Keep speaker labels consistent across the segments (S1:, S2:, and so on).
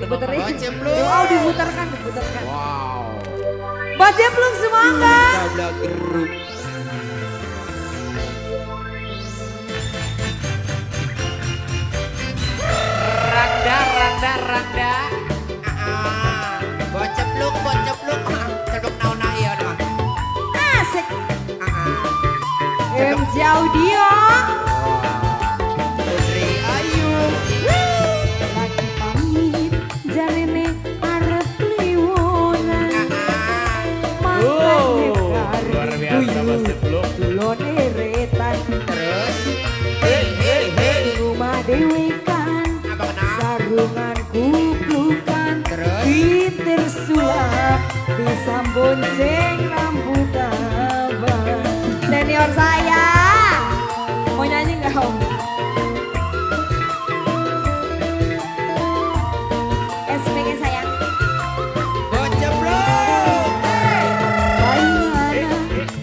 S1: Diputerin.
S2: Bos Jepluk.
S1: Oh, diputarkan, diputarkan.
S2: Wow.
S1: Bos Jepluk semangat.
S2: Rangda, rangda, rangda. Bos Jepluk, bos Jepluk. Cepluk naon ieu mah.
S1: Asik. MJ Audio.
S2: Putri Ayu.
S1: Lagi pamit jarene arep kliwonan.
S3: Luar biasa Bos Jepluk.
S1: Tulone retan
S2: terus.
S1: Rumah dewe kan. Sarungan kuplukan.
S2: Terus.
S1: Pinter sulap bisa bonceng rambut abang. Senior saya mau nyanyi nggak Om? SPG sayang.
S2: Bos Jepluk.
S1: Baingana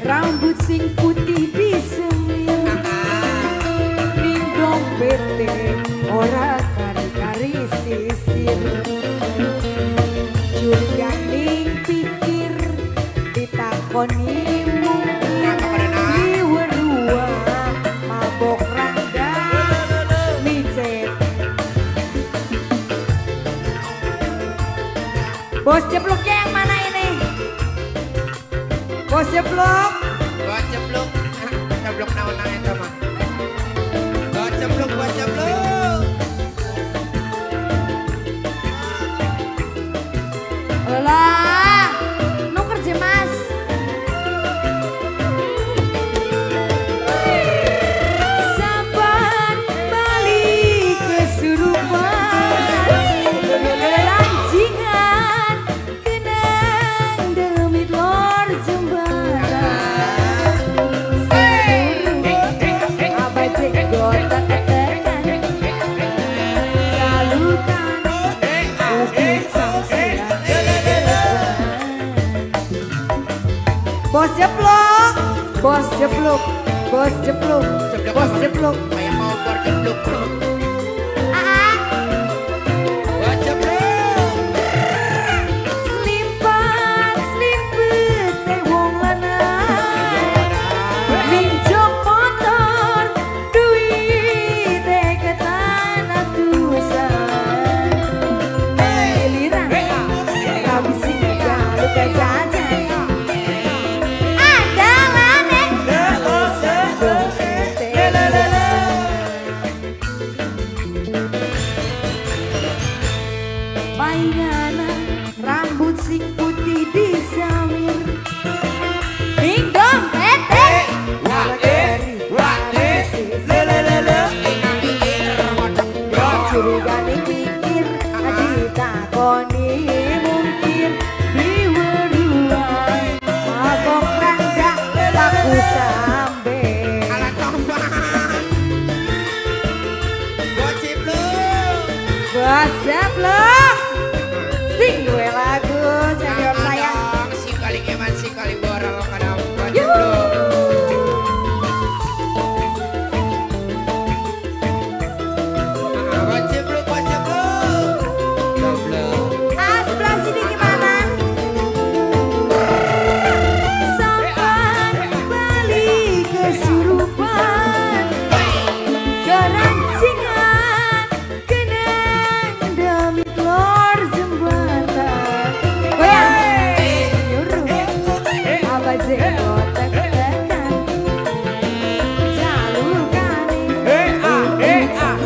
S1: rambut sing putih disemir. Ning dompete ora kari-kari sisir. Curiga ning pikir ditakoni mungkin. Mabok rangda micet. Bos Jepluknya yang mana ini? Bos Jepluk.
S2: Bos Jepluk. Jepluk naon eta mah. Bos Jepluk, bos Jepluk.
S1: Lah, nu kerja Mas. Sampan balik kesurupan, keranjingan kenang demit lor jembatan. Abah jenggotan tekan, jalukan bukit sangsiran. Bos Jepluk, bos Jepluk, bos Jepluk, bos Jepluk.
S2: Kayak kompor jepluk. Bos Jepluk.
S1: Selimpat selimpet teh wong lanang. Minjem motor duit teh ketan atusan. Giliran kami sing jaluk jajan. Paingana rambut sing putih disamir. Ning dompete
S2: Wah eh, wah eh, le le le le.
S1: Curigane pikir ditakoni mungkir. Beli weruan mabok rangda laku sambe.
S2: Alah tombak. Bos Jepluk.
S1: Bos Jepluk. Sing duwe lagu senior saya.
S2: Si paling eman, si paling borong kana Bos
S1: Yuhu.
S2: Jepluk. Bos Jepluk, bos Jepluk. Jepluk.
S1: Ah, sebelah sini gimana? Sampan balik kesurupan, kerancingan kenang demit lor jembatan. Goyang, nyuruh abah jenggot tekan, jalukane pedesan.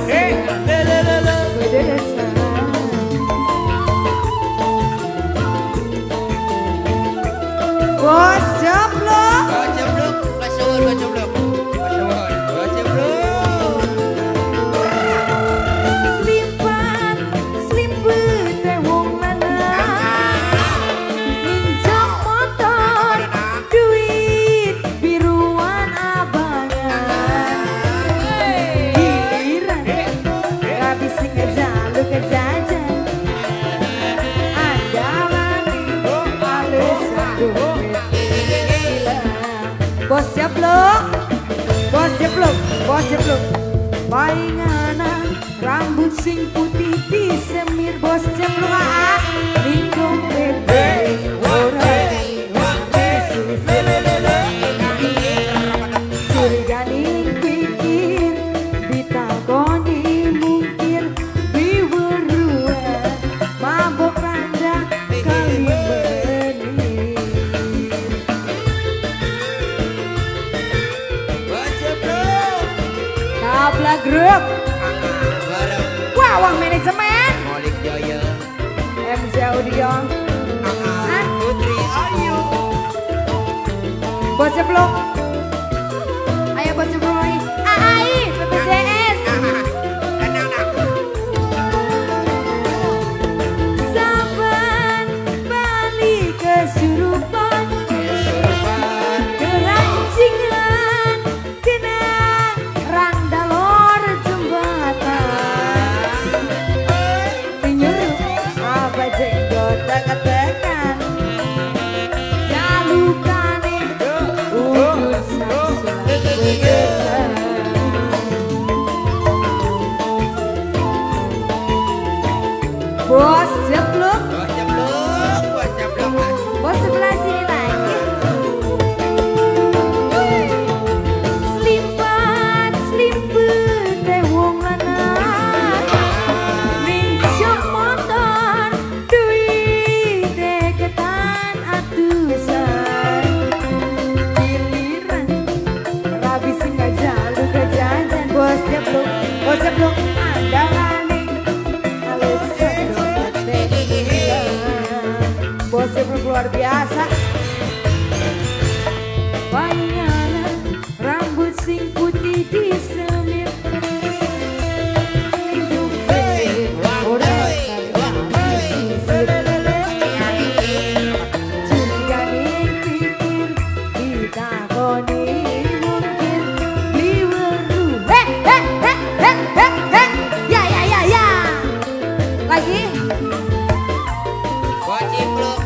S1: Bos Jepluk.
S2: Bos Jepluk, bos suwun, bos Jepluk. Bos suwun, bos Jepluk.
S1: Selimpat, selimpet teh wong lanang. Minjem motor, duit biruan abangan. Giliran rabi sing ngejaluk jajan. Andalane alesan dompet hilang. Bos Jepluk, bos Jepluk, bos Jepluk. Paingana rambut sing putih disemir bos jepluk. Studio.
S2: Putri Ayu.
S1: Bos Jeblok. Ayo Bos Jeblok lagi. AI BPJS. Saban bali kesurupan. Kerancingan kena randalor jembatan. Senyum apa jenggot tekan-tekan. Jalukane ujung samsulan bergeser. Bos Jeblok,
S2: Bos Jeblok, Bos Jeblok.
S1: Bos sebelah sini lagi. Selimpat selimpet teh wong lanang. Mincok motor duit deketan atusan. Giliran rabi sing ngajaluk jajan. Bos Jeblok, Bos Jeblok andalane alasan dompete hilang. Bos Jeblok luar biasa. Bayangan rambut sing putih disemir. Hidung ora disisir. Curigane pikir ditakoni mungkin liweru. He he he he he he. Ya ya ya ya. Lagi.
S2: Bos Jeblok,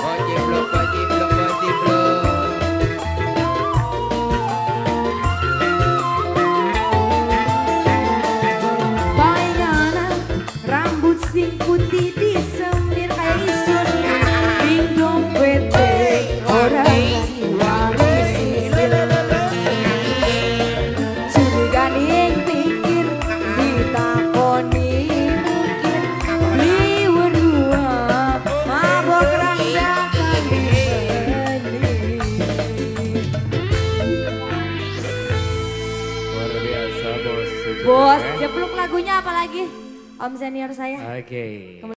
S2: Bos Jeblok, Bos Jeblok, Bos Jeblok.
S1: Bayangan rambut sing putih disemir kayak isun. Ing dompete ora wani sisir. Curigane pikir ditakoni mungkin liweru mabok randa kali.
S3: Luar biasa Bos.
S1: Bos Jeblok lagunya apa lagi? Om senior saya.
S3: Oke.